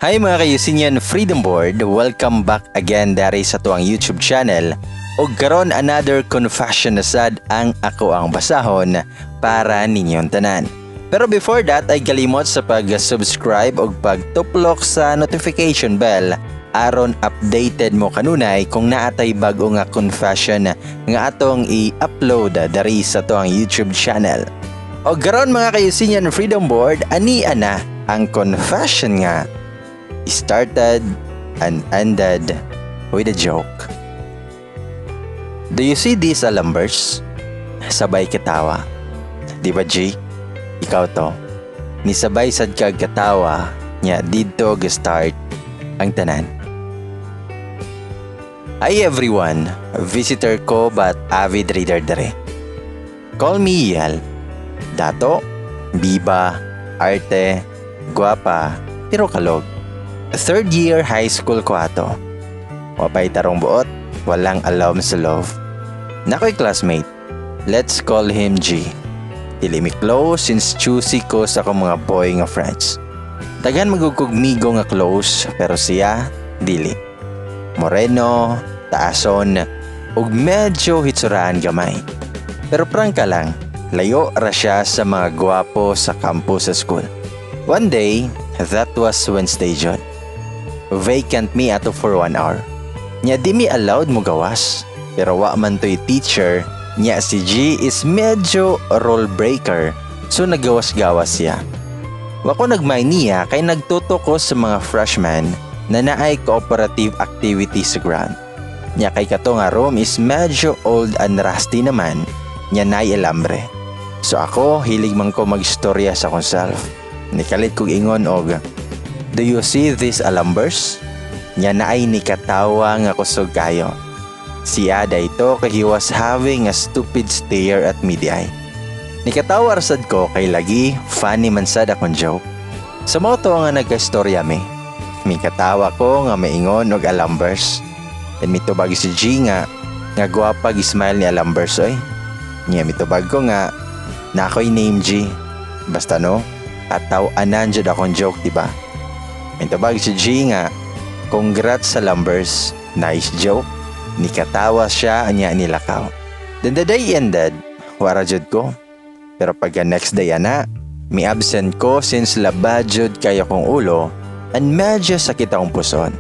Hi, mga kayusinian Freedom Board! Welcome back again dari sa atuang YouTube channel. Og karon, another confession na sad ang ako ang basahon para ninyong tanan. Pero before that ay kalimot sa pag-subscribe og pagtuplok sa notification bell aron updated mo kanunay kung naatay bag-o nga confession nga atong i-upload dari sa atuang YouTube channel. Og karon, mga kayusinian Freedom Board, ani ana ang confession nga started and ended with a joke. "Do you see these numbers?" Sabay katawa. "Di ba, G? Ikaw to." Nisabay sad kag katawa nya didto start ang tanan. Hi everyone, visitor ko but avid reader dere. Call me Yel. Dato, biba, arte, guwapa, pero kalog. Third year high school ko ato. Wapay tarong buot, walang alam sa love. Nakoy classmate. Let's call him G. Dili mi close since choosy ko sa akong mga boy nga friends. Daghan man gud kog migo nga close, pero siya dili. Moreno, taason, ug medyo hitsuraan gamay. Pero prangka lang, layo ra siya sa mga gwapo sa campus sa school. One day, that was Wednesday jud. Vacant mi ato for 1 hour. Nya di mi allowed mo gawas. Pero wa man to'y teacher, nya si G is medyo rule breaker, so nagawas-gawas siya. Wa ko nagmind niya kay nagtuto ko sa mga freshmen na naay cooperative activity sa ground. Nya kay kato nga room is medyo old and rusty naman, nya naay alambre. So ako, hilig man ko magstorya sa akong self. Nikalit kog ingon og, "Do you see these alambers?" Nya naay ni katawa nga kusog kayo. Si Ada ito kay he was having a stupid stare at me diay. Nikatawa sad ko kay lagi funny man sad akong joke. Sa mao to nga nagkastorya mi. Mikatawa ko nga maingon og alambers. Then mitubag si G nga nga gwapa smile ni alambers oy. Nya mitubag ko nga na ako'y name G. Basta no, kataw-anan jud akong joke, di ba? Mitubag si G nga, "Congrats sa lumbers, nice joke." Nikatawa siya anya nilakaw. Then the day ended, wara jud ko. Pero pagka next day ana, mi absent ko since laba jud kayo kong ulo and medyo sakit akong puson.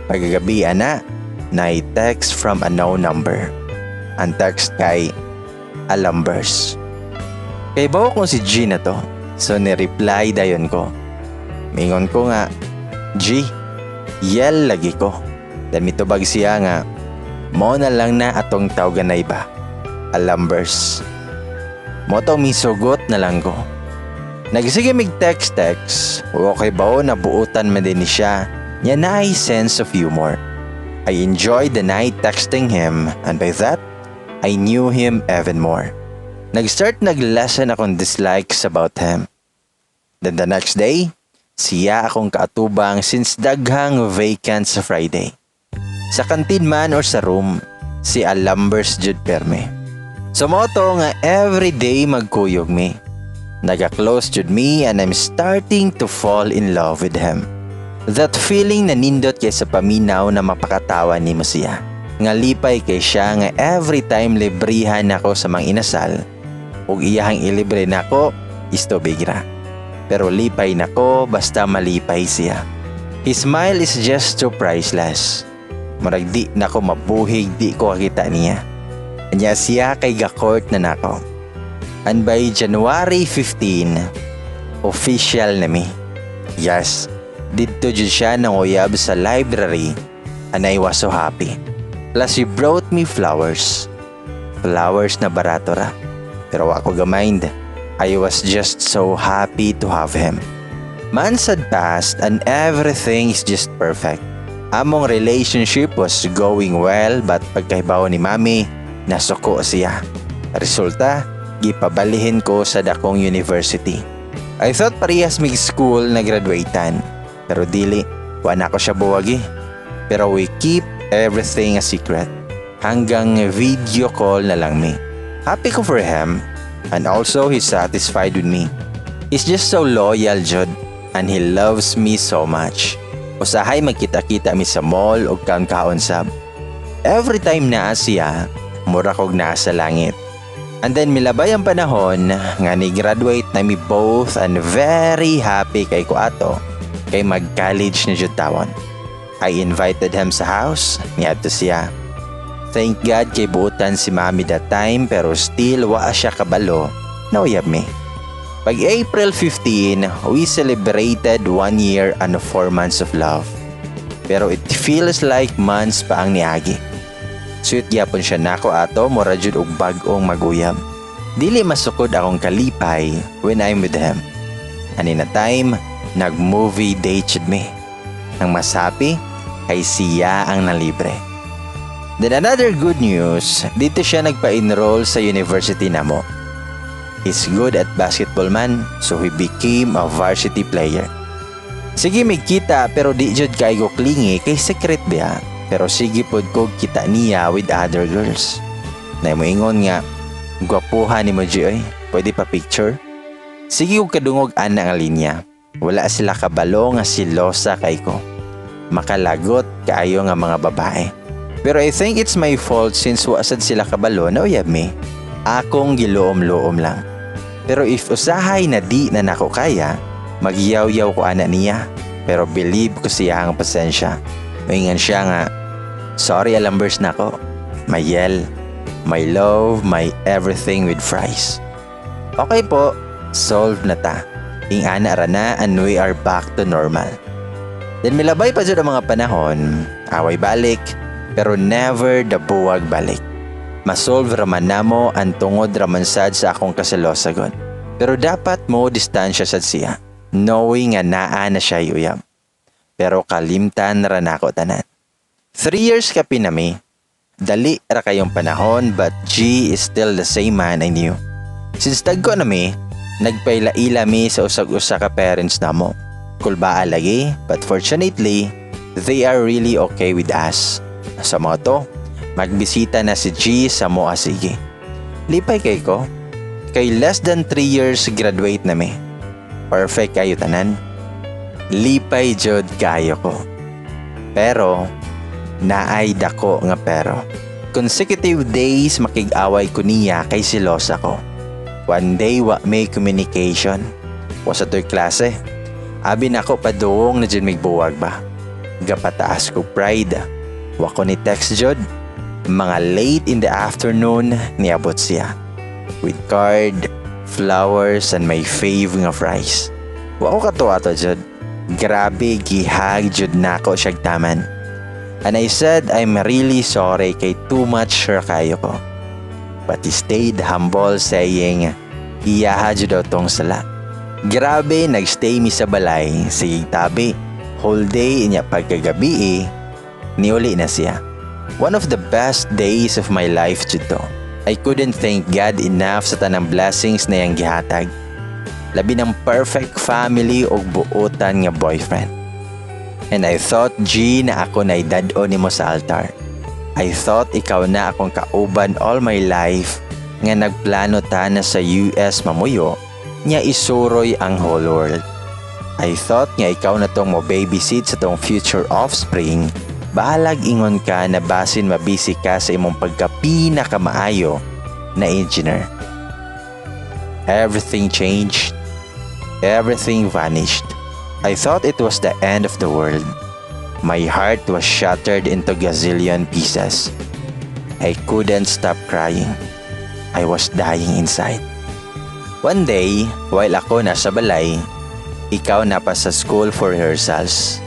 Pagkagabi ana, na text from a no number. Ang text kay alambers. Kay bawo kung si G na to, so ni-reply dayon ko. Mingon ko nga, "G, Yel lagi ko." Then mitubag siya nga, "Mo na lang na atong tawgan na iba. Alambers." Mo to misugot na lang ko. Nagsige mig text-text, okay ba na buutan man din ni siya, niya naay sense of humor. I enjoyed the night texting him, and by that, I knew him even more. Nag-start nag-lessen akong dislikes about him. Then the next day, siya akong kaatubang since daghang vacant sa Friday. Sa kantin man or sa room, si Alambers jud perme. So mo to nga everyday magkuyog mi. Naga-close jud mi and I'm starting to fall in love with him. That feeling na nindot kay sa paminaw na mapakatawa nimo siya. Nga lipay kay siya nga every time librihan nako sa mga inasal ug iyahang ilibre nako is tubig ra. Pero lipay nako basta malipay siya. His smile is just too priceless. Murag di nako mabuhig di ko kakita niya. Anya siya kay ga-court na nako. And by January 15, official na mi. Yes, didto jud siya nanguyab sa library and I was so happy. Plus he brought me flowers. Flowers na barato ra. Pero wa ko ga-mind. I was just so happy to have him. Months had passed and everything is just perfect. Among relationship was going well, but pagkahibaw ni Mami, nasuko siya. Resulta, gipabalihin ko sa dakong university. I thought parehas mig school na graduatean. Pero dili, wa na ko siya buwagi. Pero we keep everything a secret. Hanggang video call na lang mi. Happy ko for him and also he's satisfied with me. He's just so loyal, jud, and he loves me so much. Usahay magkita-kita mi sa mall og kaon-kaon sab. Every time naa siya, mura kog naa sa langit. And then milabay ang panahon nga ni-graduate na mi both and very happy kay ko ato kay mag-college na jud tawon. I invited him sa house, niadto siya. Thank God kay buotan si Mami that time, pero still wa siya kabalo na uyab mi. Pag April 15, we celebrated 1 year and 4 months of love. Pero it feels like months pa ang niagi. Sweet gyapon siya nako ato, mura jud og bag-ong maguyab. Dili masukod akong kalipay when I'm with him. Ani na time, nag-movie date jud mi. Ang mas happy kay siya ang nalibre. Then another good news, didto siya nagpa-enroll sa university namo. He's good at basketball man, so he became a varsity player. Sige mig kita pero di jud kay ko clingy kay secret biya. Pero sige pod ko kita niya with other girls. Na moingon nga, "Gwapuha nimo, G oy, pwede pa picture?" Sige og kadungog ana nga linya. Wala sila kabalo nga silosa kay ko. Makalagot kaayo nga mga babae. Pero I think it's my fault since wa sad sila kabalo na uyab mi. Akong giluom-luom lang. Pero if usahay na di na nako kaya, magyaw-yaw ko ana niya. Pero believe ko siya ang pasensya. Moingon siya nga, "Sorry, alambers nako. My yell, my love, my everything with fries." Okay po, solve na ta. Ing-ana ra na and we are back to normal. Then milabay pa jud ang mga panahon, away balik, pero never the buwag balik. Masolve raman namo ang tungod raman sad sa akong kaselosa gud. Pero dapat mo distansya sad siya, knowing nga naa na siya uyab. Pero kalimtan ra nako tanan. 3 years kapin nami. Dali ra kayong panahon, but G is still the same man I knew. Since tagko nami, nagpaila-ila mi sa usag-usa ka parents namo. Kulbaa lagi, but fortunately, they are really okay with us. Sa mga to, magbisita na si G sa moa sige. Lipay kay ko. Kay less than 3 years graduate na mi. Perfect kayo tanan. Lipay jud kayo ko. Pero, naay dako nga pero. Consecutive days makig-away ko niya kay silosa ko. One day wa may communication. Wa sa to'y klase. Abi nako paduong na jud migbuwag ba. Gapataas ko pride. Wa ko ni text jud. Mga late in the afternoon niabot siya. With card, flowers and my fave nga fries. Wa ko katuwa to jud. Grabe, gihag jud nako siyag taman. And I said I'm really sorry kay too much ra kayo ko. But he stayed humble, saying iyaha jud daw tong sala. Grabe, nagstay mi sa balay, sige tabi. Whole day niya, pagkagabi eh, niuli na siya. One of the best days of my life jud to. I couldn't thank God enough sa tanang blessings na iyang gihatag. Labi ng perfect family ug buotan nga boyfriend. And I thought, G, na ako na idad-on nimo sa altar. I thought ikaw na akong kauban all my life, nga nagplano ta na sa US mamuyo nya isuroy ang whole world. I thought nga ikaw na tong mo babysit sa tong future offspring. Bahalag ingon ka na basin mabisi ka sa imong pagkapinakamaayo na engineer. Everything changed. Everything vanished. I thought it was the end of the world. My heart was shattered into gazillion pieces. I couldn't stop crying. I was dying inside. One day, while ako nasa balay, ikaw na pa sa school for rehearsals.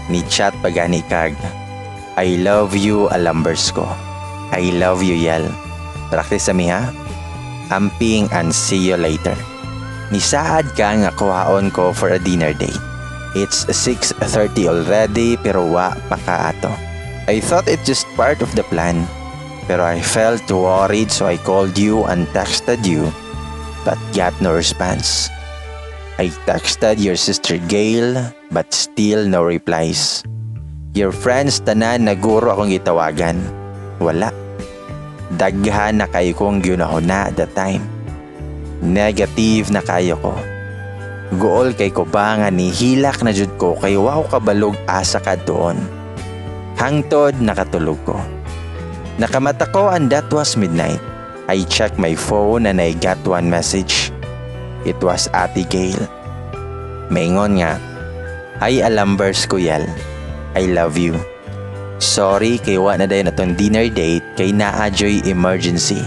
Ni chat pa gani kag, "I love you, alambers ko. I love you, Yel. Practice mi ha. Amping and see you later." Nisaad ka nga kuhaon ko for a dinner date. It's 6:30 already pero wa pa ka ato. I thought it's just part of the plan. Pero I felt worried, so I called you and texted you but got no response. I texted your sister Gail but still no replies. Your friends tanan naguro akong gitawagan. Wala. Daghan na kayo kong ginahuna that time. Negative na kayo ko. Guol kay ko ba nga nihilak na jud ko kay wa ko kabalog asa kaadtuon. Hangtod nakatulog ko. Nakamata ko and that was midnight. I checked my phone and I got one message. It was Ate Gail. Maingon nga, "Hi Alambers ko Yel. I love you. Sorry kay wa na dayon atong dinner date kay naa juy emergency.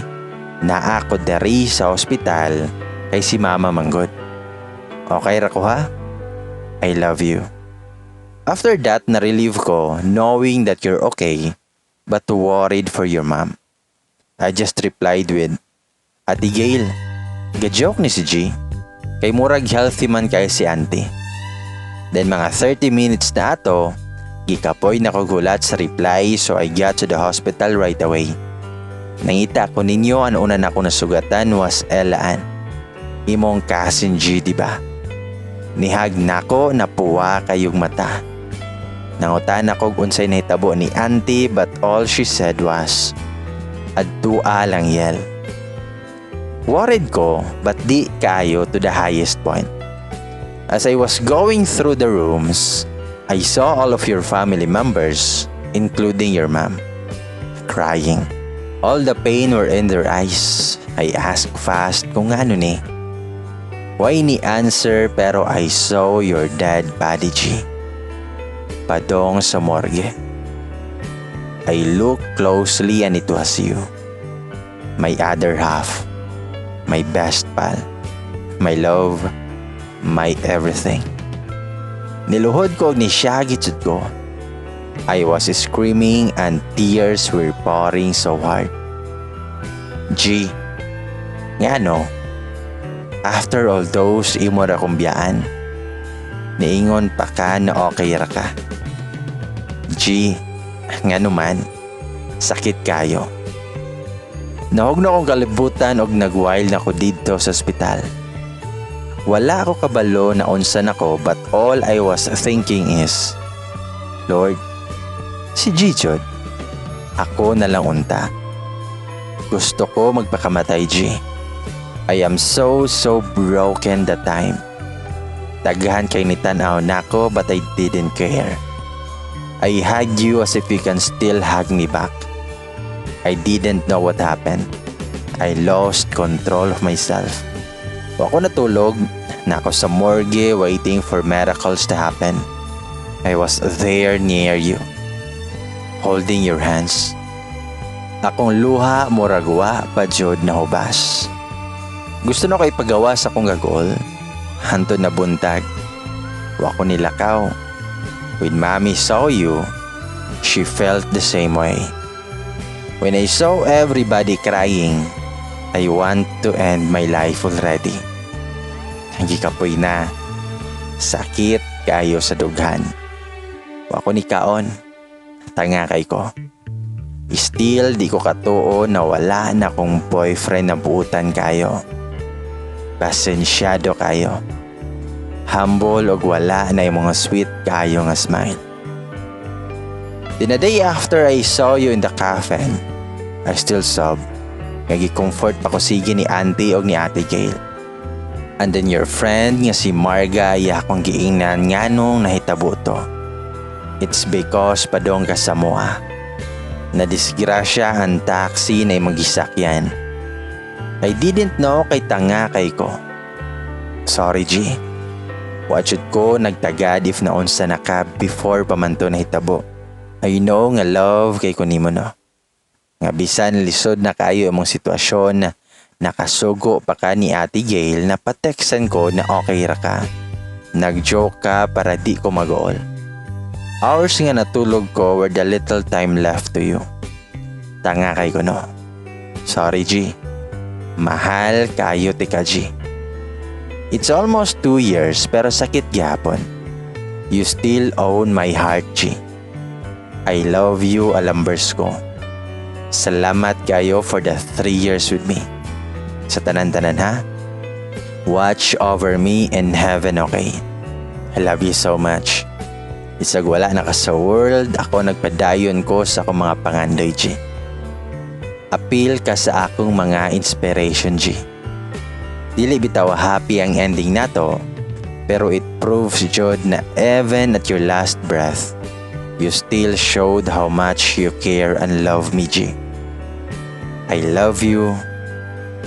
Naa ko diri sa ospital kay si Mama manggod. Okay ra ko ha? I love you." After that, na-relieve ko knowing that you're okay but worried for your mom. I just replied with, "Ate Gail, ga-joke ni si G. Kay murag healthy man kay si auntie." Then mga 30 minutes na ato, gikapoy na ko gulat sa reply, so I got to the hospital right away. Nangita ko ninyo, ang una na ako nasugatan was Ella Ann. Imong cousin G, di ba? Ni-hug nako, napuwa kayong mata. Nangutan ako unsay nahitabo ni auntie, but all she said was, "Adtua lang, Yel." Worried ko but di kaayo to the highest point. As I was going through the rooms, I saw all of your family members, including your mom, crying. All the pain were in their eyes. I asked fast kung ano ni. Why ni answer, pero I saw your dead body, G. Padong sa morgue. I looked closely and it was you. My other half. My best pal. My love. My everything. Niluhod ko og nisiyagit jud ko. I was screaming and tears were pouring so hard. G, ngano? After all those, imo ra kong biyaan. Niingon pa ka na okay ra ka. G, ngano man? Sakit kayo. Nahog na akong kalibutan og nag-wild na ko didto sa ospital. Wala ako kabalo na unsa nako, but all I was thinking is, "Lord, si G jud, ako na lang unta." Gusto ko magpakamatay, G. I am so, so broken that time. Daghan kay nitan-aw nako, but I didn't care. I hugged you as if you can still hug me back. I didn't know what happened. I lost control of myself. Wa ko natulog, naa ko sa morgue waiting for miracles to happen. I was there near you, holding your hands. Akong luha murag wa pa jud nahubas. Gusto na ko ipagawa sa akong gagol. Hantod na buntag. Wa ko nilakaw. When Mommy saw you, she felt the same way. When I saw everybody crying, I want to end my life already. Gikapoy na. Sakit kayo sa dughan. Wa ko ni kaon. Tanga kay ko. Still, di ko katuo na wala na akong boyfriend na buutan kayo. Pasensyado kayo. Humble og wala na yung mga sweet kayo nga smile. Then the day after I saw you in the coffin, I still sob. Nga gi-comfort pa ko sige ni auntie og ni Ate Gail. And then your friend nga si Marga iya akong giingnan nganong nahitabo to. It's because padong ka sa moa. Na disgrasya ang taxi na imong gisakyan. I didn't know kay tanga kay ko. Sorry, G. Wa jud ko nagtagad if naunsa na ka before pa man to nahitabo. I know nga love kay ko nimo, no. Nga bisan lisod na kayo imong sitwasyon, nakasugo pa ka ni Ate Gail na pateksan ko na okay ra ka. Nag-joke ka para di ko mag-all. Hours nga natulog ko were the little time left to you. Tanga kay ko, no. Sorry, G. Mahal kayo tika, G. It's almost 2 years pero sakit gyapon. You still own my heart, G. I love you, alambers ko. Salamat kayo for the 3 years with me. Sa tanan-tanan ha. Watch over me in heaven, okay? I love you so much. Isag wala na ka sa world, ako nagpadayon ko sa akong mga pangandoy, G. Apil ka sa akong mga inspiration, G. Dili bitaw happy ang ending nato, Pero it proves jud na even at your last breath, you still showed how much you care and love me, G. I love you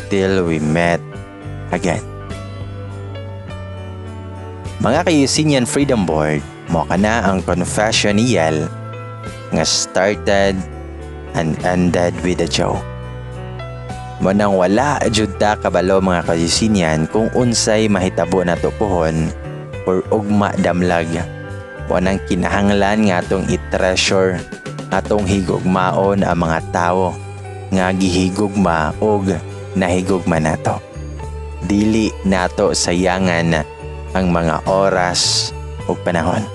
till we met again. Mga ka-Eugenian Freedom Board, mao kana ang confession ni Yel nga started and ended with a joke. Mao nang wala jud ta kabalo, mga ka-Eugenian, kung unsay mahitabo nato puhon or ugma damlag. Mao nang kinahanglan nga atong i-treasure, atong higugmaon ang mga tawo nga gihigugma og nahigugma nato. Dili nato sayangan ang mga oras ug panahon.